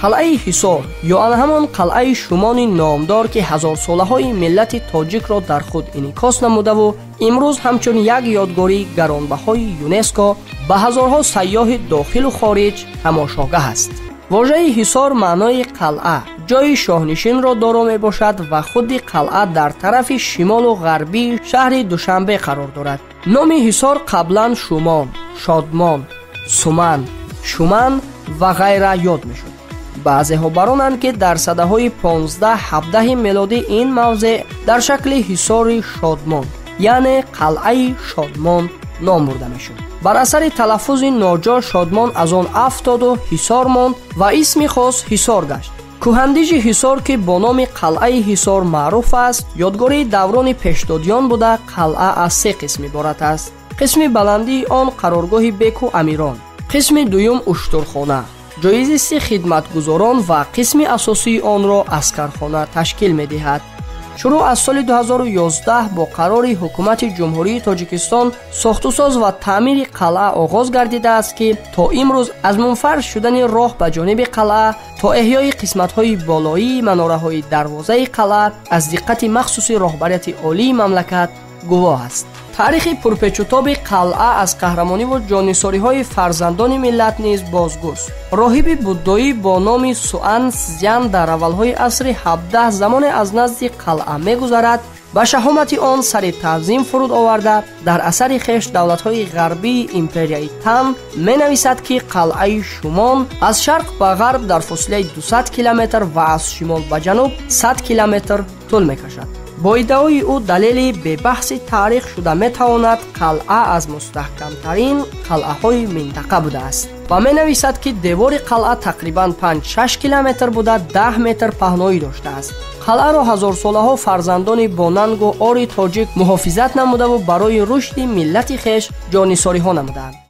Қалъаи Ҳисор ё ана ҳамон қалъаи Шумони номдор, ки ҳазорсолаҳои миллати тоҷикро дар худ инъикос намудаву имрӯз ҳамчун як ёдгории гаронбаҳои ЮНЕСКО ба ҳазорҳо сайёҳи дохилу хориҷ тамошогаҳ аст. Вожаи Ҳисор маънои қалъа, ҷойи шоҳнишинро доро мебошад ва худи қалъа дар тарафи шимолу ғарбии шаҳри Душанбе қарор дорад. Номи Ҳисор қаблан Шумон, Шодмон, Суман, Шуман ва ғайра ёд мешуд. Баъзеҳо баронанд, ки дар садаҳои 15-17 мелодӣ ин мавзеъ дар шакли Ҳисори Шодмон, яъне қалъаи Шодмон ном бурда мешуд. Бар асари талаффузи ноҷо Шодмон аз он афтоду Ҳисор монд ва исми хос Ҳисор гашт. Кӯҳандижи Ҳисор, ки бо номи қалъаи Ҳисор маъруф аст, ёдгории даврони пешдодиён буда, қалъа аз се қисм иборат аст. Қисми баландии он қароргоҳи беку амирон, қисми дуюм уштурхона, ҷои зисти хидматгузорон ва қисми асосии онро аскархона ташкил медиҳад. Шурӯъ аз соли 2011 бо қарори Ҳукумати Ҷумҳурии Тоҷикистон сохтусоз ва таъмири қалъа оғоз гардидааст, ки то имрӯз аз мунфарш шудани роҳ ба ҷониби қалъа то эҳёи қисматҳои болоии манораҳои дарвозаи қалъа аз диққати махсуси роҳбарияти олии мамлакат гувоҳ аст. Таърихи пурпечутоби қалъа аз қаҳрамониву ҷоннисориҳои фарзандони миллат низ бозгӯст. Роҳиби буддоӣ бо номи Суан Цзян дар аввалҳои асри 17 замоне аз назди қалъа мегузарад, ба шаҳомати он сари таъзим фуруд оварда, дар асари хеш «Давлатҳои ғарбии империяи Тан» менависад, ки қалъаи Шумон аз шарқ ба ғарб дар фосилаи 200 километр ва аз шимол ба ҷануб 100 километр тӯл мекашад. Бо иддаои ӯ далели бебаҳси таърих шуда метавонад, қалъа аз мустаҳкамтарин қалъаҳои минтақа будааст ва менависад, ки девори қалъа тақрибан 5-6 километр буда, 10 метр паҳноӣ доштааст. Қалъаро ҳазорсолаҳо фарзандони бонангу ори тоҷик муҳофизат намудаву барои рушди миллати хеш ҷоннисориҳо намуданд.